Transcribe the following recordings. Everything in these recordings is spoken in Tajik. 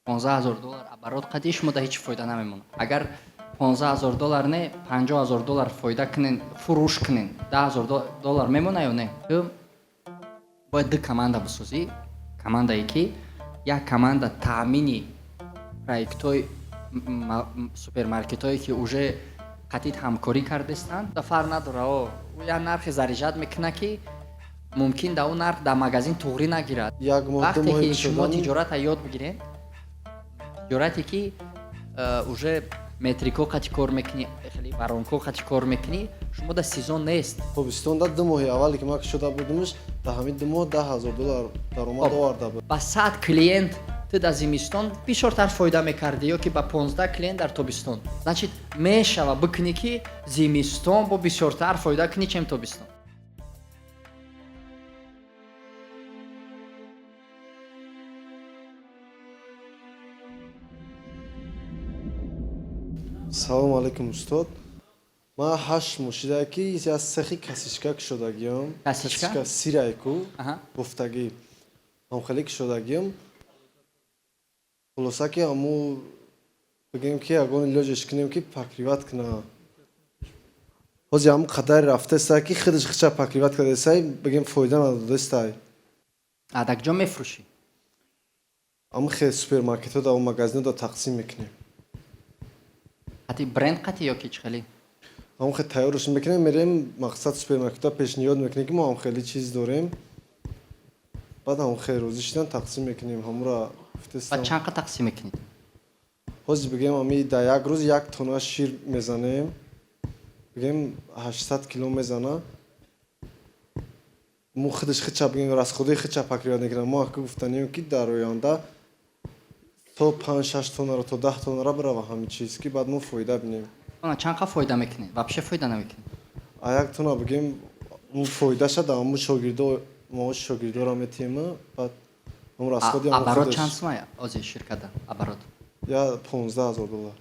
15 000 доллар оборот қади шумо да ҳеҷ фоида намемонад. Агар 15 000 доллар не, 50 000 доллар фоида кунен, фурӯш кунен, 10 000 доллар мемона ё не? Ту бояд ду команда бисозӣ: командае, ки як команда таъмини проектҳои супермаркетҳое, ки уже қатъит ҳамкорӣ кардестанд. Фарқ надора, о як нархе заряжать мекуна, ки мумкин да ӯ нарх дар магазин туғрӣ нагирад. Як моҳ, ду Вақте моҳи ки шумо кушодани. тиҷората ёд бигиред, тиҷорате, ки уже метрико қати кор мекунӣ, хеле воронко қати кор мекунӣ, шумо да сезон нест. Тобистон да 2 моҳи аввале, ки ман кушода будумш, дар ҳамин 2 моҳ 10 000 доллар даромад Хоб. оварда буд. Ба 100 клиент ту дар зимистон бисёртар фоида мекардӣ ё ки ба 15 клиент дар тобистон? Значит, мешава бикунӣ, ки зимистон бо бисёртар фоида кунӣ, чем тобистон. Салому алайкум, устод. Ман 8 моҳ шуда, ки як сехи косичка кушодагиам. Косичка? Сирайку бофтагӣ, ҳамхеле кушодагиам. Хулоса, ки ҳаму бигем, ки ягон илоҷеш кунем, ки покрывать куна. Ҳозир ҳамун қадаре рафтаеста, ки худаш хича покрывать кардесай, бигем, фоида надодестай. А дар куҷо мефурӯшӣ? Ҳамун хел супермаркетҳо да магазинҳо да тақсим мекунем. Қати бренд, қати ё ки чӣ хеле? Ҳамун хел тайёрш мекунем, мерем, мақсад, супермаркетҳо пешниҳод мекунем, ки мо ҳам хеле чиз дорем. Баъд ҳамун хел розӣ шидан, тақсим мекунем ҳамура. Баъд Гуфтестам. чанд қа тақсим мекунед? Ҳозир, бигем, ами дар як рӯз як тонна шир мезанем, бигем, 800 кило мезана. Мо худаш хича, бигем, расходои хича покрывать мекунам. Мо ҳаққи гуфтанем, ки дар оянда то панҷ, шаш тоннаро, то 10 тоннара бирава ҳамин чиз, ки баъд мо фоида бинем. Тонна чанд қа фоида мекунед? Вообще фоида намекунед? А як тонна, бигем, мо фоидаша дар ҳамун шогирдо, маоши шогирдора метиҳем, баъд ҳамун расходи ҳамун Оборот худаш. чанд сумая ози ширката, оборот? Я 15 000 доллар.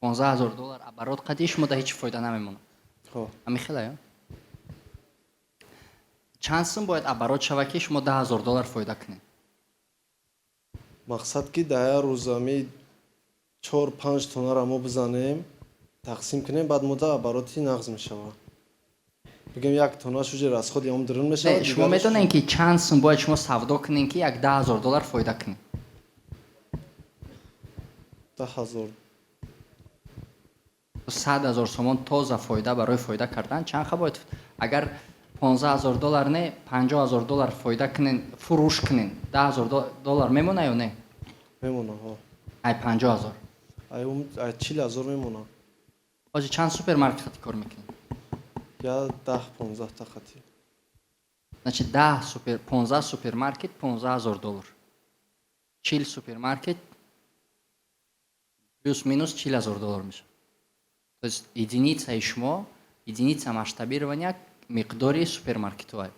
15 000 доллар оборот қади шумо да ҳеҷ фоида намемонад. Хо. Ҳамин хела ё? Чанд сум бояд оборот шава, ки шумо 10 000 доллар фоида кунед? Мақсад, ки дар як рӯз ами чор, панҷ тоннара мо бизанем, тақсим кунем, баъд мо да обороти нағз мешавад. Бигем, як тоннаш уже расходи ом дурун мешавад. Не, шумо Дигараш- медонед, ки чанд сум бояд шумо савдо кунед, ки як 10 000 доллар фоида кунед? 10 000. 100 000 сомон тоза фоида. Барои фоида кардан чанд қа бояд? Агар 15 000 доллар не, 50 000 доллар фоида кунен, фурӯш кунен, 10 000 доллар мемона ё не? Мемона, ҳо. Ай 50 000? Ай ай 40 000 мемона. Ҳозир чанд супермаркет хати кор мекунед? Я 10, 15 та хати. Значит, 10 супер, 15 супермаркет, 15 000 доллар, 40 супермаркет, плюс минус 40 000 доллар мешавад. То есть единицаи шумо, единица масштабирования миқдори супермаркетҳое.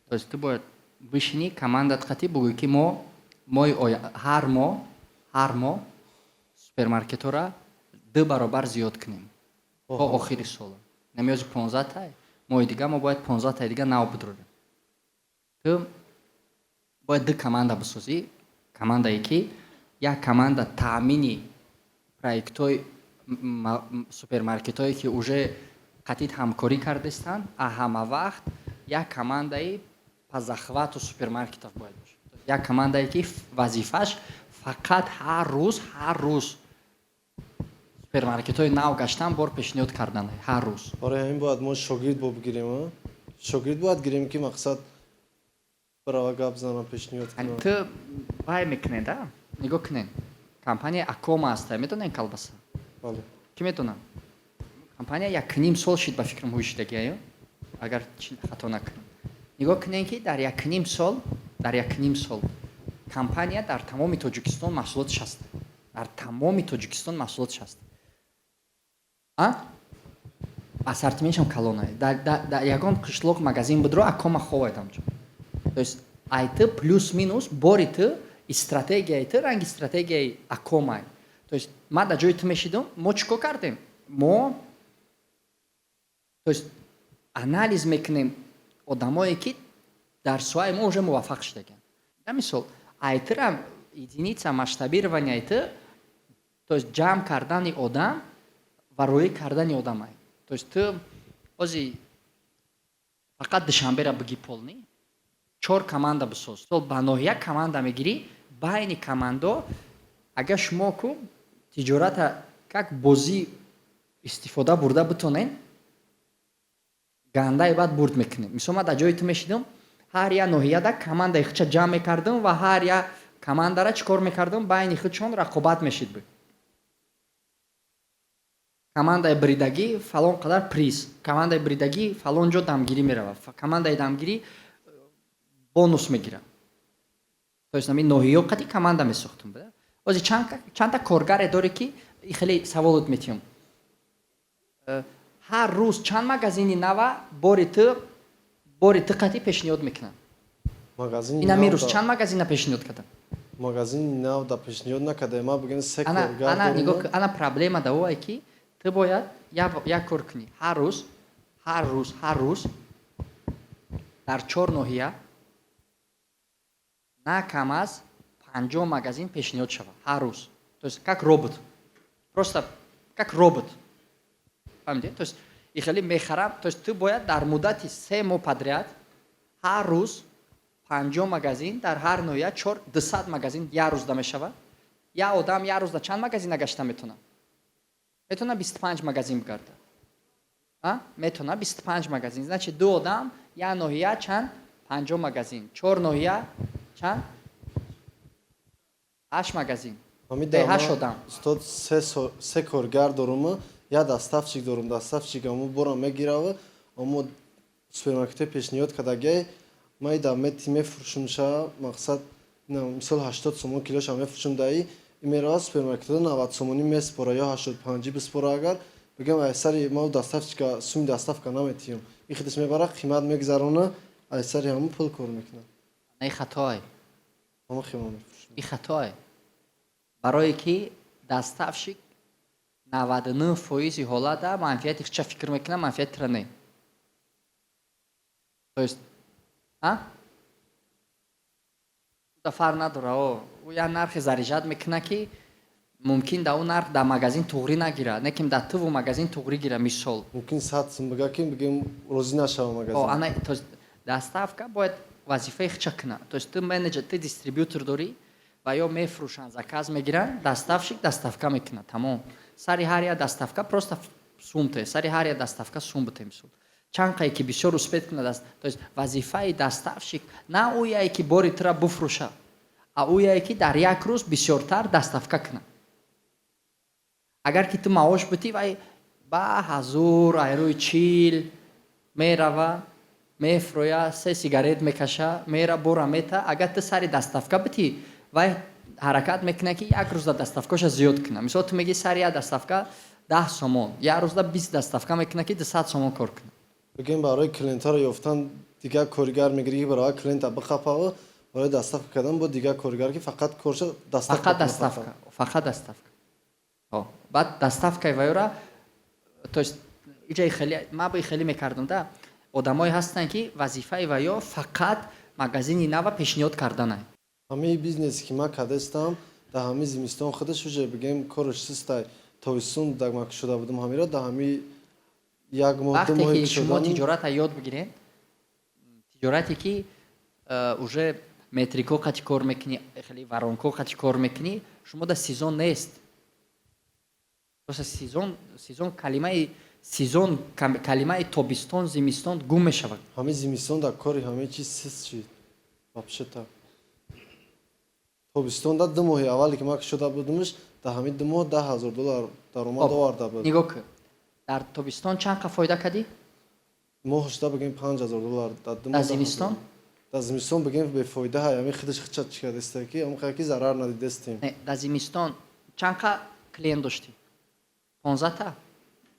То есть ту бояд бишинӣ, командат қатӣ бугӯӣ, ки мо моҳи ҳар моҳ супермаркетҳоро ду баробар зиёд кунем то охири сола. Намеози 15 тай, моҳи дига мо бояд 15 таи дига нав бидорем. Ту бояд ду команда бисозӣ: командае, ки як команда таъмини проектҳои супермаркетҳое, ки уже қатъит ҳамкорӣ кардестанд, а ҳама вақт як командаи по захвату супермаркетов бояд бошад, як командае, ки вазифааш фақат ҳар рӯз супермаркетҳои нав гаштан, бор пешниҳод кардан ҳар рӯз. Барои ҳамин бояд мо шогирд бо бигирем, а? Шогирд бояд гирем, ки мақсад барава, гап зана, пешниҳод кунад. Ту вай мекунед, а нигоҳ кунед, компания Акома аста, медонед, колбаса? Бале. Ки медонам, компания якним сол шид, ба фикрам, ҳуй шидагиаю, агар хато накунам. Нигоҳ кунед, ки дар якним сол компания дар тамоми Тоҷикистон маҳсулотш аст, дар тамоми Тоҷикистон маҳсулотш аст, а ассортиментшам калона. Дар ягон қишлоқ магазин будро, Акома ховад ҳамҷо. То есть ай ту плюс минус бори ту, стратегияи ту ранги стратегияи Акомай. То есть ман дар ҷои ту мешидам. Мо чӣ кор кардем? Мо, то есть, анализ мекунем одамое, ки дар соҳаи мо уже муваффақ шудагианд. На мисол, айтирам. Единица масштабирования ту, то есть ҷамъ кардани одам ва роӣ кардани одамай. То есть ту ози фақат Душанбера бигӣ, полный чор команда бисоз. То ба ноҳия команда мегирӣ, байни командо. Агар шумо ку тиҷората как бозӣ истифода бурда битонед, гандаи баъд бурд мекунем. Мисол, ман дар ҷои ту мешидам, ҳар як ноҳияда командаи худша ҷамъ мекардам ва ҳар як командара чӣ кор мекардам? Байни худшон рақобат мешид. Бу командаи бридагӣ фалон қадар приз, командаи бридагӣ фалон ҷо дамгирӣ меравад, командаи дамгирӣ бонус мегирад. То есть ҳамин ноҳиё қади команда месохтум. Ози чандта коргаре дорӣ, ки хеле саволот метиҳам? Ҳар рӯз чанд магазини нава бори ту қатӣ пешниҳод мекунанд? Магазини Ин ҳамин нав рӯз чанд магазина пешниҳод кардам? Магазини нав да пешниҳод накарда, ма бигем, се Ана коргар ана дорум. Нигоҳ, ана проблема да овае, ки ту бояд як кор кунӣ. Ҳар рӯз, ҳар рӯз, ҳар рӯз дар чор ноҳия на кам аз 50 магазин пешниҳод шавад ҳар рӯз. То есть как робот, просто как робот, фаҳмидӣ? То есть и хеле мехарам. То есть ту бояд дар муддати 3 моҳ подряд ҳар рӯз 50 магазин дар ҳар ноҳия, чор 200 магазин як рӯзда мешавад. Як одам як рӯзда чанд магазина гашта метавонад? Метавонад 25 магазин бигарда, метавонад 25 магазин. Значит, ду одам, як ноҳия чанд? 50 магазин. Чор ноҳия чанд? Ҳашт магазин. Ҳамин Бе, ҳашт ма, одам. Устод, се коргар дорум, як доставщик дорум. Доставщик аму бора мегирава, амо супермаркетҳои пешниҳод кардагиай ма ида мети мефурӯшумша. Мақсад, мисол, 80 сомон килоша мефурӯшум, даи мерава супермаркетҳо 90 сомонӣ меспора ё 85 биспора. Агар бигам, ай сари ма доставщика суми доставка наметиҳам, и худаш мебара, қимат мегузарона, ай сари ҳамун пул кор мекунад. На, хатое. Ҳама хима мефурӯшам. И хатое, барое ки доставщик 99 фоизи ҳолата манфиати худша фикр мекунад, манфиати тра не. То есть а фарқ надора, о ӯ як нархе заряжать мекунад, ки мумкин дар ӯ нарх дар магазин туғрӣ нагирад, не ки дар туву магазин туғрӣ гирад, мисол. Мумкин 100 сум бига, ки бигем, розӣ нашава магазин. О, ана, то есть доставка бояд вазифаи худша кунад. То есть ту менеҷер, ту дистрибьютор дорӣ ва ё мефурӯшанд, заказ мегиранд, доставщик доставка мекунад, тамом. Сари ҳар як доставка просто сум те, сари ҳар як доставка сум бите, мисол, чанд қае ки бисёр успеть кунад. То есть вазифаи доставщик на ӯяе ки бори тура буфурӯша, а ӯяе ки дар як рӯз бисёртар доставка кунад. Агар ки ту маош бутӣ, вай ба ҳазур айрӯи чил мерава, мефурӯя, се сигарет мекаша, мера, бора мета. Агар ту сари доставка битӣ, вай ҳаракат мекунад, ки як рӯзда доставкаша зиёд кунад. Мисол, ту мегӣ, сари як доставка 10 сомон, як рӯзда 20 доставка мекунад, ки 200 сомон кор кунад. Бигем, барои клиентҳоро ёфтан дигар коригар мегирӣ, ки барои клиента биқапава, барои доставка кардан бо дигар коригар, ки фақат корша доставка. Фақат доставка, фақат доставка. Баъд доставкаи вайора, то есть иҷаи хеле ма бо хеле мекардам да. Одамое ҳастанд, ки вазифаи ваё фақат магазини нава пешниҳод карданай. Ҳамаи бизнесе ки ман кардастам, дар ҳамаи зимистон худаш уже, бигем, кораш систай. Тобистон дагмак шуда будам, ҳамиро дар ҳамаи як моҳ, ду Вақте моҳи ки шумо кушодан. тиҷората ёд бигиред, тиҷорате ки уже метрико қати кор мекунӣ, хеле воронко қати кор мекунӣ, шумо да сезон нест. Просто сезон, сезон, калимаи сезон, калимаи тобистон, зимистон гум мешавад. Ҳамаи зимистон дар кори ҳамаи чиз сист шид вообще-то. Тобистон дар 2 моҳи аввале ки ман кушода будумш, дар ҳамин 2 моҳ 10 000 доллар даромад Хоб, оварда буд. Нигоҳ кун, дар тобистон чанд қа фоида кардӣ? Моҳ шуда, бигем, 5000 доллар дар 2 моҳ. Дар 10 000. зимистон? Дар зимистон, бигем, бефоида ҳай, ҳамин худаш хича чӣ кардааста, ки ҳамин ки зарар надидастем. Не, дар зимистон чанд қа клиент доштӣ? 15-та?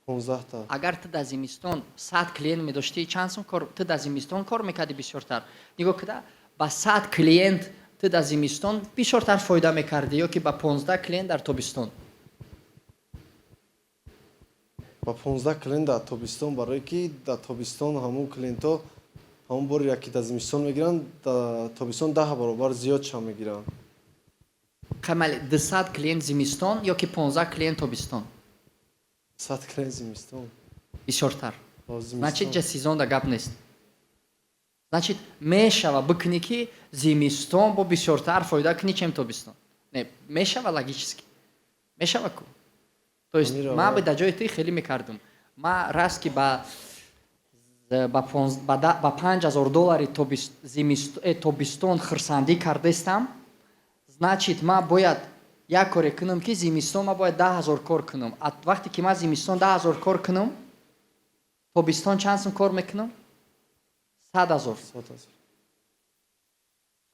15-та. Агар ту дар зимистон 100 клиент медоштӣ, чанд сум кор ту дар зимистон кор мекардӣ бисёртар? Нигоҳ куда, ба 100 клиент ту дар зимистон бисёртар фоида мекардӣ ё ки ба 15 клиент дар тобистон? Ба 15 клиент дар тобистон, барое ки дар тобистон ҳамун клиентҳо ҳамун боре ки дар зимистон мегиранд, дар тобистон 10 баробар зиёд шам мегиранд. Камали, 200 клиент зимистон ё ки 15 клиент тобистон? 100 клиент зимистон. Бисёртар. О, Значит, зимистон. Ҷа сезонда гап нест. Значит, мешава бикунӣ, ки зимистон бо бисёртар фоида кунӣ, чем тобистон. Не мешава? Логически мешава ку. То есть Амира, ман ва- бы дар ҷои ту хеле мекардум. Ма раст ки ба 5000 доллари тобистон хурсандӣ кардестам, значит, ман бояд як коре кунам, ки зимистон ман бояд 10 000 кор кунам. А вақте ки ман зимистон 10 000 кор кунам, тобистон чанд сум кор мекунам? 100 000. 100 000.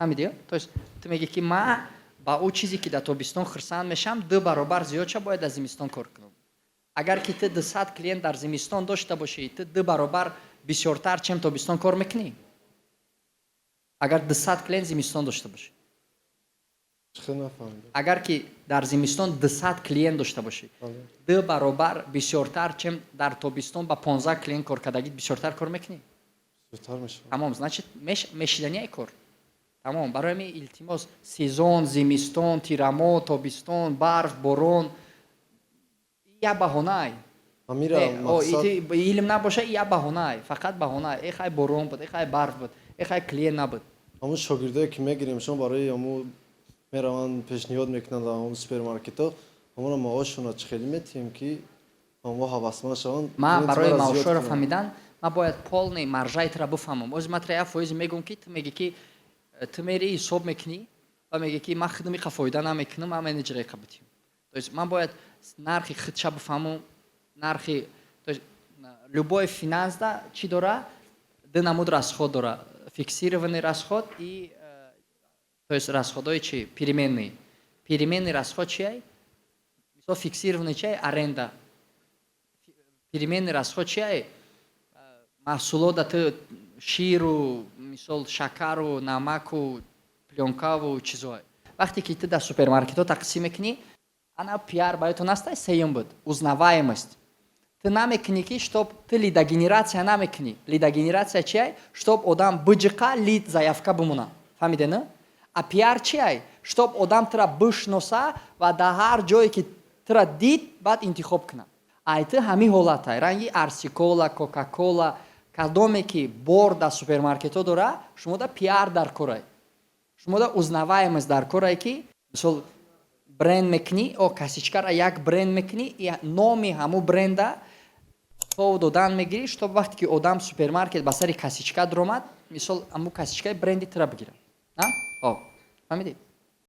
Фаҳмидӣ? То есть ту мегӣ, ки ман ба ӯ чизе, ки дар тобистон хурсанд мешавам, ду баробар зиёдша бояд дар зимистон кор кунам. Агар ки ту 200 клиент дар зимистон дошта бошӣ, ту ду баробар бисёртар, чем тобистон, кор мекунӣ, агар 200 клиент зимистон дошта бошӣ. Хеле нафаҳмидам. Агар ки дар зимистон 200 клиент дошта бошӣ, Бале. ду баробар бисёртар, чем дар тобистон ба 15 клиент кор кардагӣ, бисёртар кор мекунӣ. Зудтар мешавад. Тамом, значит, мешиданияй кор тамом. Барои ҳамин, илтимос, сезон, зимистон, тирамо, тобистон, барф, борон як баҳонаай. Амира, Не, о, мақсад илм набоша, як баҳонаай, фақат баҳонаай: э хай, борон буд, э хай, барф буд, э хай, клиент набуд. Ҳамун шогирдое, ки мегирем, шумо барои ҳамун мераванд, пешниҳод мекунанд дар ҳамун супермаркетҳо, ҳамонро маошшонро чӣ хеле метиҳем, ки ҳамон ҳавасманд шаванд, Ман клиенти барои маро зиёд маошҳоро кунанд? фаҳмидан ман бояд полный маржаитро бифаҳмам. Ози ман тра 1% мегӯм, ки ту мегӣ, ки ту мери, ҳисоб мекунӣ ва мегӣ, ки ман худам иқа фоида намекунам, ман менеҷера иқа битим. То есть ман бояд нархи худша бифаҳмам, нархи, то есть любой финансда чӣ дора? Ду намуд расход дора: фиксированный расход и то есть расходҳои чи, переменный. Переменный расход чиай? Мисол, фиксированный чиай? Аренда. Переменный расход чиай? Маҳсулота ту, ширу, мисол, шакару, намаку, плёнкаву чизое. Вақте ки ту дар супермаркетҳо тақсим мекунӣ, ана пиар ба ёдтон аста, сеюм буд, узнаваемость. Ту намекунӣ, ки чтоб ту лидогенерация намекунӣ. Лидогенерация чиай? Чтоб одам биҷиқа, лид, заявка бимона. Фаҳмиде, на? А пиар чиай? Чтоб одам тура бишноса ва дар ҳар ҷое, ки тура дид, баъд интихоб кунад. Ай ту ҳамин ҳолатай, ранги Арсикола, Кока-Кола, кадоме ки бор дар супермаркетҳо дора, шумо да пиар дар корай, шумо да узнаваемость дар корай, ки мисол бренд мекунӣ, о, касичкара як бренд мекунӣ, и номи ҳамун бренда то додан мегирӣ, чтоб вақте ки одам супермаркет ба сари касичка даромад, мисол, ҳамун касичкаи бренди тура бигирад. На, о, фаҳмидӣ?